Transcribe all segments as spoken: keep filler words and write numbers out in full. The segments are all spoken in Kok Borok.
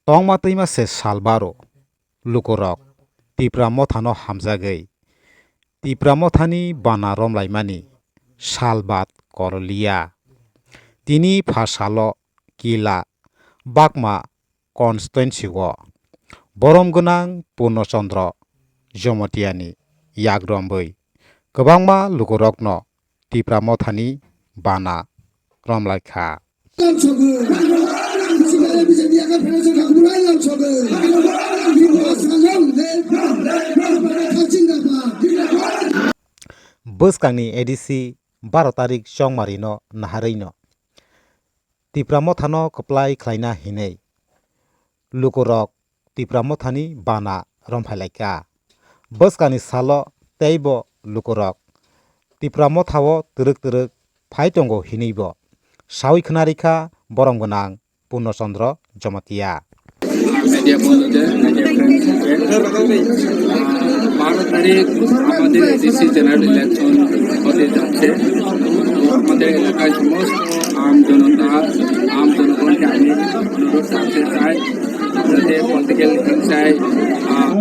Tongma twima se sal baro lukurok Tipra Mothano hamjagwi Tipra Mothani bana romlaimani sal bat koroliya. Tini pha salo Kila Bakma constituency-o borom gwnang Purno Chandra Jamatiani yak romwi kwbangma lukurokno Tipra Mothani bana romlaikha. Bwskangni A D C baro tarik chongmarino naharwino Tipra Mothano kwplai khlaina hinwi lukurok Tipra Mothani bana romphailaikha. Bwskangni salo teibo lukurok Tipra Mothao twrwk twrwk phai tongo hinwibo sawi khwnarikha borom gwnang Purno Chandra Jamatia. Media বন্ধুদের, media friends দের, আহ, বারো তারিখ আমাদের ADC general election হতে যাচ্ছে। তো আমাদের এলাকায় সমস্ত আম জনতা, আম জনগণকে আমি অনুরোধ করতে চাই, যাতে পলিটিক্যাল হিংসায়, আহ,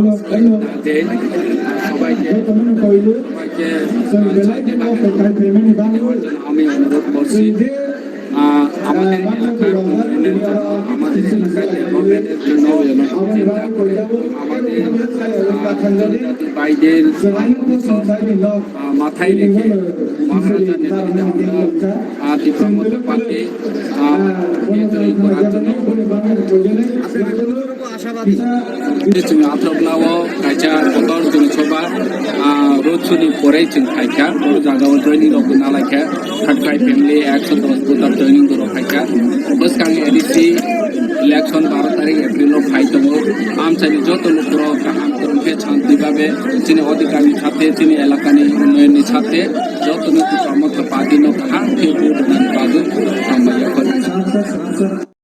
যে সবাইকে, সবাইকে, আহ, শান্তিভাবে ভোট দেওয়ার জন্য আমি অনুরোধ করছি। আহ, আমাদের এলাকার উন্নয়নের জন্য, আমাদের এলাকার ডেভেলপমেন্টের জন্য চিন্তা করে আমাদের, আহ, জনজাতি ভাইদের, আহ, মাথায় রেখে মহারাজার নেতৃত্বে আমরা, আহ, ত্রিপুরা মথা পার্টি, আহ, বিজয়ী করার জন্য। Chwng athoknao kaisa kotor chwng soba, ah, road show ni porei chwng phaikha, o jagao joining rok nalaikha, thirty five family, ekso dos voter joining rok phaikha. Bwskang A D C election baro tarik April o phai tongo. Amchaini joto lukurok kaham kwrwng khe shanti babe chini odhikar ni sathe, chini elaka ni unnoyon ni sathe joto no Tipra Motha party no kaham khe vote